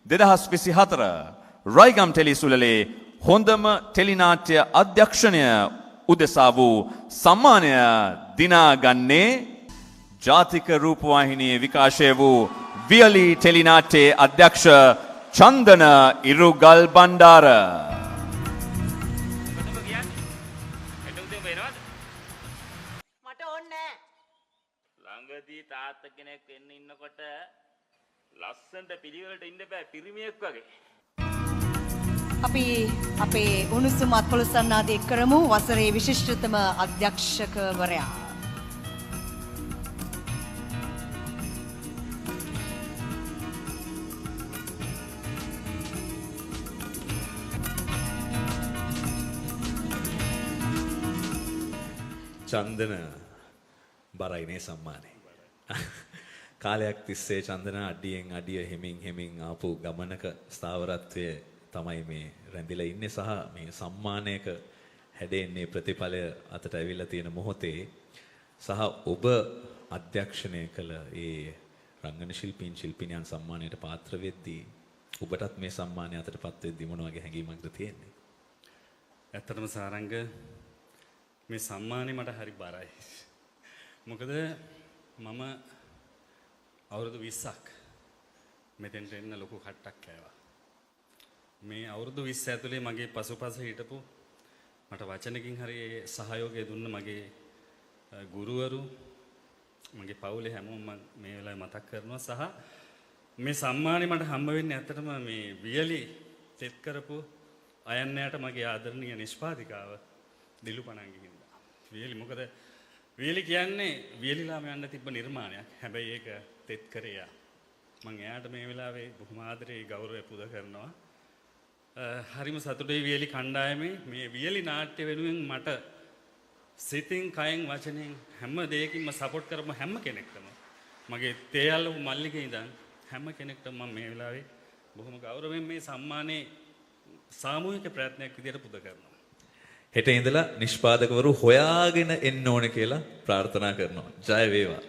2024 Raigam tele සුළලේ හොඳම ටෙලිනාට්‍ය අධ්‍යක්ෂණය උදෙසා වූ සම්මානය දිනාගන්නේ ජාතික රූපවාහිනියේ විකාශය වූ වියලි ටෙලිනාට්‍යයේ අධ්‍යක්ෂ චන්දන ඉරුගල් බණ්ඩාර. මට ඕනේ නෑ. ළඟදී තාත්තා කෙනෙක් එන්න ඉන්නකොට ලස්සනට පිළිවෙලට ඉන්න බෑ පිරිමියෙක් වගේ. අපි අපේ උණුසුම් අත්පොළසන් ආදී කරමු වසරේ විශිෂ්ටතම අධ්‍යක්ෂකවරයා. චන්දන බරයි නේ සම්මානේ. කාලයක් තිස්සේ චන්දන අඩියෙන් අඩිය හෙමින් හෙමින් ආපු ගමනක ස්ථාවරත්වය තමයි මේ රැඳිලා ඉන්නේ සහ මේ සම්මානයක හැදෙන්නේ ප්‍රතිඵලය අතට ඇවිල්ලා තියෙන මොහොතේ සහ ඔබ අධ්‍යක්ෂණය කළ ඒ රංගන ශිල්පීන් ශිල්පිනියන් සම්මානයට පාත්‍ර වෙද්දී ඔබටත් මේ සම්මානය අතටපත් වෙද්දී මොන වගේ හැඟීමක්ද තියෙන්නේ? ඇත්තටම සාරංග මේ සම්මානය මට හරි බරයි. මොකද මම අවුරුදු 20ක් මෙතෙන්ට එන්න ලොකු කට්ටක් කෑවා. මේ අවුරුදු 20 ඇතුලේ මගේ පසුපස හිටපු මට වචනකින් හරි ඒ සහයෝගය දුන්න මගේ ගුරුවරු මගේ පවුලේ හැමෝම මම මේ වෙලාවේ මතක් කරනවා. සහ මේ සම්මානය මට හම්බ වෙන්නේ ඇත්තටම මේ වියලි තෙත් කරපු අයන්නයට මගේ ආදරණීය නිෂ්පාදිකාව දිලු පණංගි හින්දා. වියලි මොකද වියලි කියන්නේ වියලිලාම යන්න තිබ්බ නිර්මාණයක්. හැබැයි ඒක තෙත් කරේ යා. මං එයාට මේ වෙලාවේ බොහොම ආදරේ ගෞරවය පුද කරනවා. හරිම සතුටුයි වියලි කණ්ඩායමේ මේ වියලි නාට්‍ය වෙනුවෙන් මට සිතින් කයෙන් වචනෙන් හැම දෙයකින්ම සපෝට් කරපු හැම කෙනෙක්ටම මගේ තේ අල්ලපු මල්ලිගේ ඉඳන් හැම කෙනෙක්ටම මම මේ වෙලාවේ බොහොම ගෞරවයෙන් මේ සම්මානයේ සාමූහික ප්‍රයත්නයක් විදියට පුද කරනවා. හෙට ඉඳලා නිෂ්පාදකවරු හොයාගෙන එන්න ඕන කියලා ප්‍රාර්ථනා කරනවා. ජය වේවා.